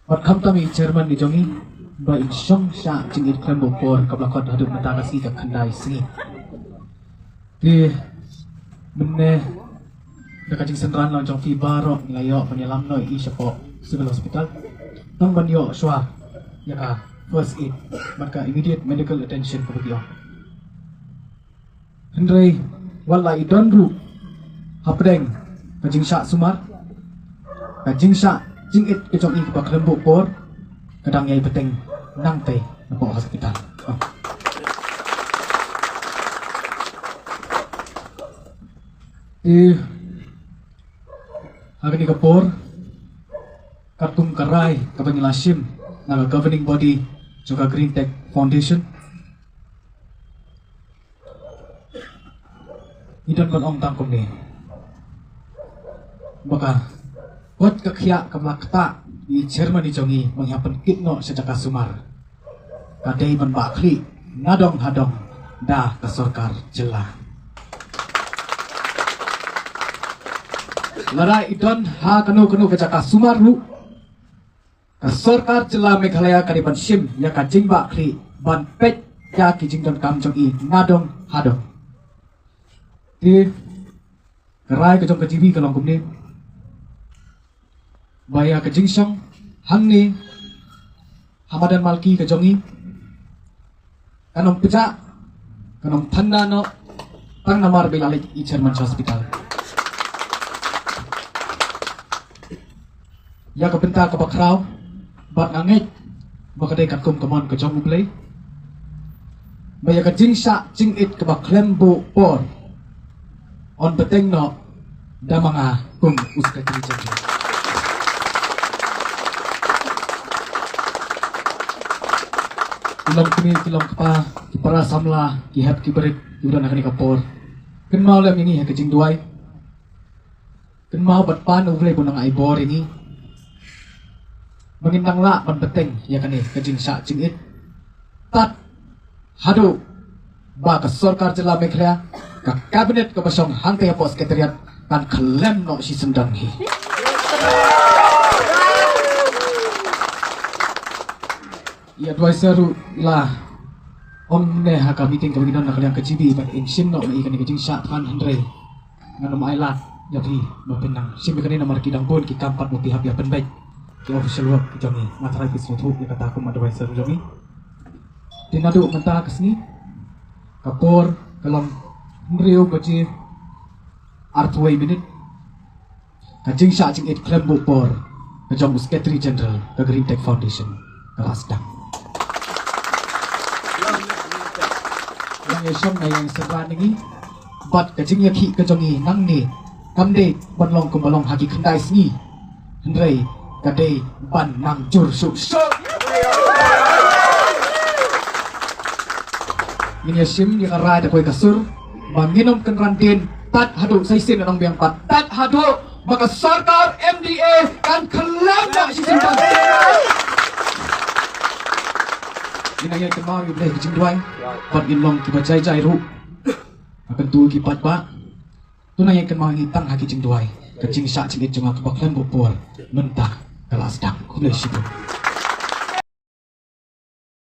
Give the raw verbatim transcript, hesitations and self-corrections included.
Bad khamtam i chairman ni jong ngi ba in shong shah jingit khlem buh por kaba la khot haduh mynta ka sngi ka khyndai sngi. Te mynne da ka jingsynran lang jong phi baroh ngi la ïoh ban ïalam noh ïa i shapoh Civil Hospital. Tang ban ïoh shuwa ïa ka first aid bad ka immediate medical attention kaba ki ong. Hynrei wat la i don ruh hapdeng ka jingshah sumar, ka jingshah jingit ka jong i kaba khlem buh por ka dang ïai bteng nangtei napoh hospital. Te ha kane ka por katkum ka rai kaba ngi la shim na ka governing body jong ka Green Tech Foundation, ngi don ban ong tang kumne ba ka kot ka khiah kaba la ktah ïa i chairman ni jong ngi ba ngi hap pynkit noh sha jaka sumar ka dei ban bah khlieh nadong hadong da ka sorkar jylla. Lada i don ha kano kano ka jaka sumar ruh, ka sorkar jylla Meghalaya ka dei ban shim ïa ka jingbah khlieh ban peit ïa ki jingdonkam jong i nadong hadong. Te ka rai ka jong ka GB ka long kumne ba ïa ka jingshong hangne ha madan Malki ka jong i kan ym pjah, kan ym thanda noh tang namar ba i la leit i chairman hospital. Ïa ka bynta kaba khraw bad nga ngeit ba ka dei katkum ka mon ka jong U Blei ba ïa ka jingshah jingit kaba khlem buh por yn bteng noh da ma nga kum u Secretary General. Ki long kmie, ki long kpa, ki para samla, ki hep ki barit kiba don ha kane ka por, kynmaw lem ïa ngi ha ka jingduwai. Kynmaw bad pan U Blei ba un nang ai bor ïa ngi ba ngin nang lah ban bteng ïa kane ka jingshah jingit tad haduh ba ka sorkar jylla Meghalaya, ka cabinet kaba shong hangtei hapoh Secretariat kan khlem noh shisien dang hi. I adviser ruh i la ong ne ha ka meeting kaba ngi don na ka liang ka GB ba in shim noh ma i kane ka jingshah than, hynrei ngan ym ailad ïa phi ba phin nang shim ïa kane namar ki dang bun ki kam pat ba phi hap ïa pynbeit ki official work jong ngi. Nga tharai phi sngewthuh ïa kata kum adviser jong ngi. Te naduh mynta ka sngi ka por ka long hynriew baje arphew wei minit. Ka jingshah jingit khlem buh por ka jong u Secretary General ka Green Tech Foundation ka la sdang. Nang ïa shong na ïa sdang ngi bad ka jingïakhih ka jong ngi nangne kam dei ban long kumba long ha ki khyndai sngi, hynrei ka dei ban nang jur suk suk. Ngin ïa shim ïa ka rai da kawei ka sur ba ngin ym kynran dien tad haduh sa shisien, ngan ong biang pat, tad haduh ba ka sorkar MDA kan khlem noh shisien pat. Ngin nang ïa kynmaw ïa U Blei ha ka jingduwai bad ngin long kiba jai jai ruh. Nga kyntu ki paidbah, to nang ïa kynmaw ïa ngi tang ha ki jingduwai. Ka jingshah jingit jong nga kaba khlem buh por mynta ka la sdang. Khublei shibun.